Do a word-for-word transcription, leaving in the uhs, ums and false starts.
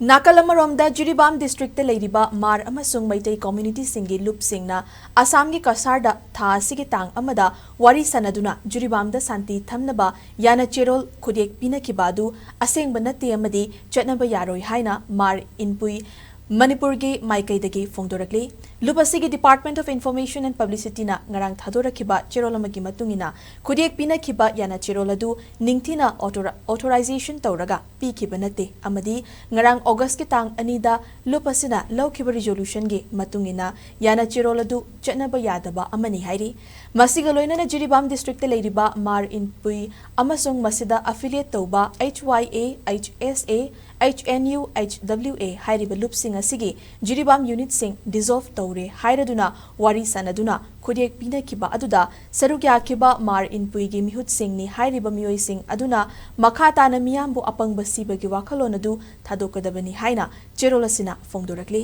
ꯅꯥꯀꯜ ꯑꯃꯔꯣꯝꯗ, ꯖꯤꯔꯤꯕꯥꯝ ꯗꯤꯁꯇ꯭ꯔꯤꯛꯇ ꯂꯩꯔꯤꯕ ꯃꯥꯔ ꯑꯃꯁꯨꯡ ꯃꯩꯇꯩ ꯀꯝꯃ꯭ꯌꯨꯅꯤꯇꯤꯁꯤꯡꯒꯤ ꯂꯨꯞꯁꯤꯡꯅ ꯑꯁꯥꯝꯒꯤ ꯀꯁꯥꯔꯗ ꯊꯥ ꯑꯁꯤꯒꯤ ꯇꯥꯡ ꯑꯃꯗ ꯋꯥꯔꯤ ꯁꯥꯅꯗꯨꯅ ꯖꯤꯔꯤꯕꯥꯝꯗ ꯁꯥꯟꯇꯤ ꯊꯝꯅꯕ ꯌꯥꯅ ꯆꯦꯔꯣꯜ ꯈꯨꯠꯌꯦꯛ ꯄꯤꯅꯈꯤꯕ ꯑꯗꯨ ꯑꯁꯦꯡꯕ ꯅꯠꯇꯦ ꯑꯃꯗꯤ ꯆꯠꯅꯕ ꯌꯥꯔꯣꯏ ꯍꯥꯏꯅ ꯃꯥꯔ ꯏꯟꯄꯨꯏ ꯃꯅꯤꯄꯨꯔꯒꯤ ꯃꯥꯏꯀꯩꯗꯒꯤ ꯐꯣꯡꯗꯣꯔꯛꯂꯤ꯫ ꯂꯨꯞ ꯑꯁꯤꯒꯤ Department of Information and Publicityꯅ ꯉꯔꯥꯡ ꯊꯥꯗꯣꯔꯛꯈꯤꯕ ꯆꯦꯔꯣꯜ ꯑꯃꯒꯤ ꯃꯇꯨꯡ ꯏꯟꯅ, ꯈꯨꯠꯌꯦꯛ ꯄꯤꯅꯈꯤꯕ ꯌꯥꯅ ꯆꯦꯔꯣꯜ ꯑꯗꯨ ꯅꯤꯡꯊꯤꯅ ꯑꯣꯊꯣꯔ-, authorization ꯇꯧꯔꯒ ꯄꯤꯈꯤꯕ ꯅꯠꯇꯦ ꯑꯃꯗꯤ ꯉꯔꯥꯡ ꯑꯣꯒꯁꯀꯤ ꯇꯥꯡ ꯑꯅꯤꯗ ꯂꯨꯞ ꯑꯁꯤꯅ ꯂꯧꯈꯤꯕ resolutionꯒꯤ ꯃꯇꯨꯡ ꯏꯟꯅ ꯌꯥꯅ ꯆꯦꯔꯣꯜ ꯑꯗꯨ ꯆꯠꯅꯕ ꯌꯥꯗꯕ ꯑꯃꯅꯤ ꯍꯥꯏꯔꯤ꯫ ꯃꯁꯤꯒ ꯂꯣꯏꯅꯅ ꯖꯤꯔꯤꯕꯥꯝ ꯗꯤꯁꯇ꯭ꯔꯤꯛꯇ ꯂꯩꯔꯤꯕ ꯃꯥꯔ ꯏꯟꯄꯨꯏ ꯑꯃꯁꯨꯡ ꯃꯁꯤꯗ affiliate ꯇꯧꯕ H Y A, H S A, H N U, H W A ꯍꯥꯏꯔꯤꯕ ꯂꯨꯞꯁꯤꯡ ꯑꯁꯤꯒꯤ ꯖꯤꯔꯤꯕꯥꯝ unitꯁꯤꯡ dissolve ꯇꯧꯔꯦ ꯍꯥꯏꯔꯗꯨꯅ ꯋꯥꯔꯤ ꯁꯥꯅꯗꯨꯅ ꯈꯨꯠꯌꯦꯛ ꯄꯤꯅꯈꯤꯕ ꯑꯗꯨꯗ ꯁꯔꯨꯛ ꯌꯥꯈꯤꯕ ꯃꯥꯔ ꯏꯟꯄꯨꯏꯒꯤ ꯃꯤꯍꯨꯠꯁꯤꯡꯅꯤ ꯍꯥꯏꯔꯤꯕ ꯃꯤꯑꯣꯏꯁꯤꯡ ꯑꯗꯨꯅ ꯃꯈꯥ ꯇꯥꯅ ꯃꯤꯌꯥꯝꯕꯨ ꯑꯄꯪꯕ ꯁꯤꯕꯒꯤ ꯋꯥꯈꯜꯂꯣꯟ ꯑꯗꯨ ꯊꯥꯗꯣꯛꯀꯗꯕꯅꯤ ꯍꯥꯏꯅ ꯆꯦꯔꯣꯜ ꯑꯁꯤꯅ ꯐꯣꯡꯗꯣꯔꯛꯂꯤ꯫